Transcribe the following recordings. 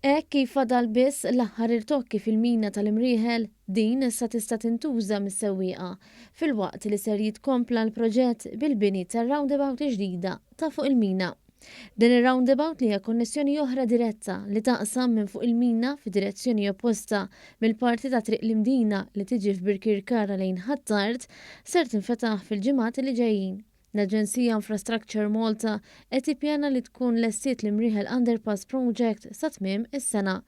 Hekk kif fadal biss l-aħħar irtokki fil-mina tal-Imrieħel, din issa tista' tintuża mis-sewwieqa, filwaqt li ser jitkompla l-proġett bil-bini tar-roundabout ġdida ta' fuq il-mina. Din ir-roundabout li hija konnessjoni oħra diretta li taqsam minn fuq il-mina fid-direzzjoni opposta mill-parti ta' Triq l-Imdina li tiġi f'Birkirkara lejn Ħ'Attard ser tinfetaħ fil-ġimgħat li ġejjin. L-Aġenzija Infrastructure Malta qed tippjana li tkun lestiet l-Imrieħel Underpass Project sa tmiem is-sena.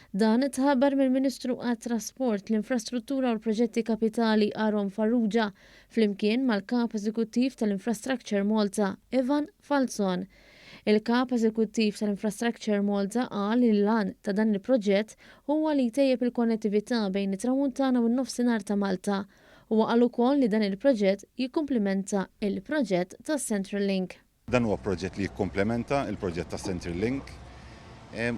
Dan tħabbar mill-Ministru għat-Trasport, l-Infrastruttura u l-Proġetti Kapitali Aaron Farrugia flimkien mal-Kap Eżekuttiv tal-Infrastructure Malta Ivan Falzon. Il-Kap Eżekuttiv tal-Infrastructure Malta qal li l-għan ta' dan il-proġett huwa li jtejjeb il-konnettività bejn it-Tramuntana u n-Nofsinhar ta' Malta. Huwa qal ukoll li dan il-proġett jikkumplimenta l-proġett tas-Central Link. Dan huwa proġett li jikkumplementa l-proġett ta' Central Link.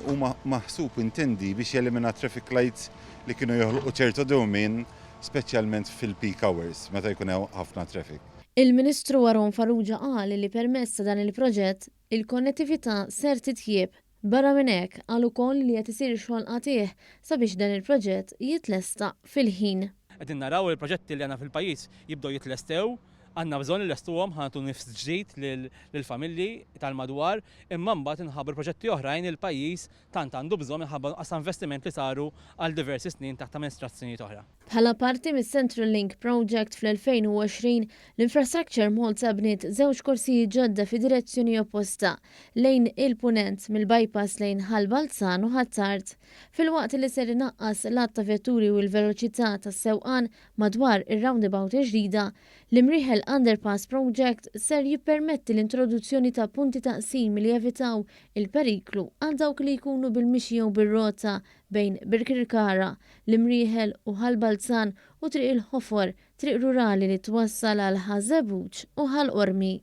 Hu maħsub intendi biex jelimina traffic lights li kienu joħolqu ċertu dewmien speċjalment fil-peak hours meta jkun hemm ħafna traffic. Il-Ministru Aaron Farrugia qal li permezz ta' dan il-proġett, il-konnettività ser titjieb. Barra minn hekk, qal ukoll li qed isir xogħol qatigħ sabiex dan il-proġett jitlesta fil-ħin. Qegħdin naraw li l-proġetti li għandna fil-pajjiż jibdew jitlestew, għandna bżonn nlestuhom ħa nagħtu nifs ġdid lill-familji tal-madwar, imma mbagħad inħabbru proġetti oħrajn li l-pajjiż tant għandu bżonn minħabba nuqqas ta' investiment li saru għal diversi snin taħt amministrazzjonijiet oħra. Bħala parti mis-Central Link Project fl-2020, l-Infrastructure Malta bniet żewġ korsiji ġodda fi direzzjoni opposta, lejn il-Punent mill-bypass lejn Ħal Balzan u Ħ'Attard. Filwaqt li ser inaqqas l-għadd ta' vetturi u l-veloċità tas-sewqan madwar ir-roundabout il-ġdida, l-Imrieħel Underpass Project ser jippermetti l-introduzzjoni ta' punti ta' qsim li jevitaw il-periklu għal dawk li jkunu bil-mixi jew bir-rota bejn Birkirkara, l-Imrieħel u Ħal Balzan u Triq il-Ħofor, triq rurali li twassal għal Ħaż-Żebbuġ u Ħal Qormi.